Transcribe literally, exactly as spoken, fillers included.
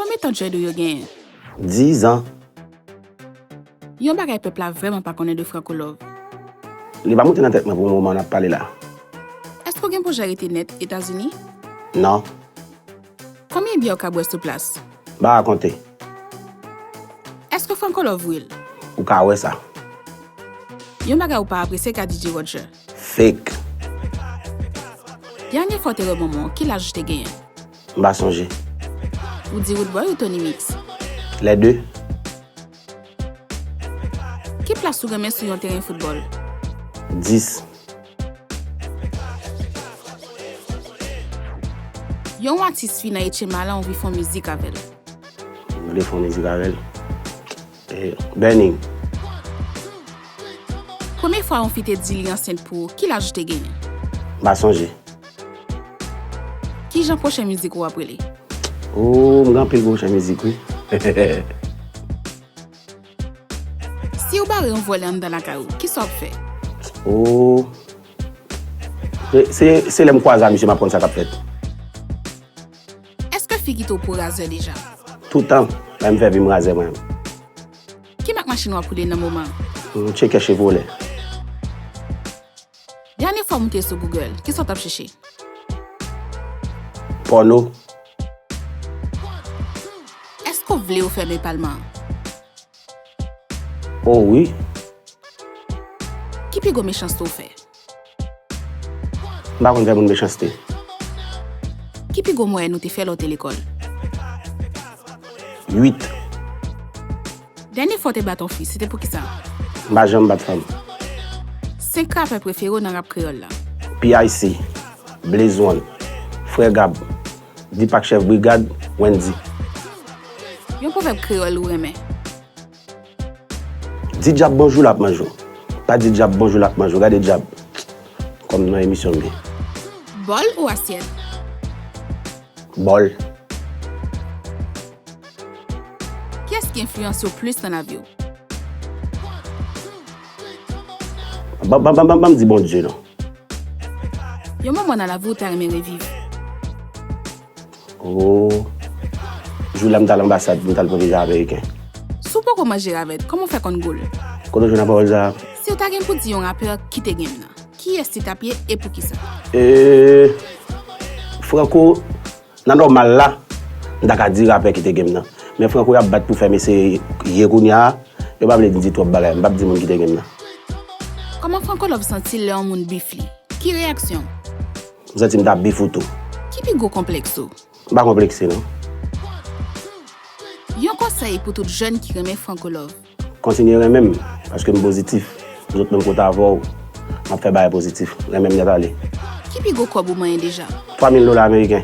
Konbyen tan Dread ou yo genyen? Dizan. Yon bagay pèp la vrèman pa konnen de Franco Love. Li pa monte nan tèt mwen pou moman n ap pale la. Èske w gen pwojè rete nèt Etazini? Non. Konbyen byè w ka bwè sou plas? M pa ka konte. Èske Franco Love real? Ou ka wè sa. Yon bagay ou pa apresye ka D J Roger. Fake. Dènye fwa w te wè manman w, ki laj ou te genyen? M pa sonje. Ou di Roodboy ou Tony Mix? Lè de. Ki plas ou renmen sou yon teren foutbòl? Dis. Yon atis fi nan H M A la, ou anvi fè yon mizik avè l. M vle fè yon mizik avè l. Eh, Burning. Premye fwa yon fi te di li ansent pou ou, ki laj ou te genyen? M pa sonje. Kijan pwochen mizik ou ap rele? Oh, m gen anpil pwochen mizik, wi. Si w bare yon vòlè anndan lakay ou, kisa w ap fè? Oh. Se, se, se lè m kwaze a misye m ap konn sa k ap fèt. Èske fi kite w pou razè deja? Toutan, lè m fè vi m razè mwen. Ki mak machin w ap woule nan moman an? M tcheke Chevrolet. Dènye fwa w moute sou Google, kisa w t ap chèche? Pòno. Èske w vle yo fèmen palman an? Oh wi. Ki pi gwo mechanste w fè? M pa konn fè moun mechanste. Ki pi gwo mwayèn ou te fè lè w te lekòl? Uit. Dènye fwa w te bat yon fi, se te poukisa? M pa janm bat fanm. Senk rapè prefere w nan rap kreyòl la? P I C, Blaze One, Frè Gab, Deepak Chèf Brigad, Wendy. Yon pwovèb kreyòl ou renmen? Di dyab bonjou, l ap manje w. Pa di dyab bonjou, l ap manje w. Gade dyab. Kòm nan emisyon m ye. Bòl ou asyèt? Bòl. Kiyès ki enfliyanse w plis nan lavi w? Ban, ban, ban, ban, ban m di Bondye non. Yon moman nan lavi w ta renmen reviv? Oh. Jou la m t al anbasad pou m t al pran viza ameriken. Si w poko manje ravèt, kòman w fè konn gou l? Kote w jwenn pawòl sa a? Si w ta gen pou di yon rapè kite game nan, kiyès li t ap ye e poukisa? E, Franco, nan nòmal la, m ta ka di rapè kite game nan. Men Franco y ap bat pou fè mesye ye kounye a, yo pa vle di twòp bagay, m p ap di moun kite game nan. Kòman Franco Love santi l lè yon moun beef li? Ki reyaksyon w? M santi m ta beef ou tou. Ki pi gwo konplèks ou? M pa konplekse non. Yon konsèy pou tout jèn ki renmen Franco Love. Kontinye renmen m, paske m pozitif. M sot menm kote avè w, m ap fè bagay pozitif. Renmen m nèt ale. Ki pi gwo kòb ou manyen deja? Twa mil dola ameriken.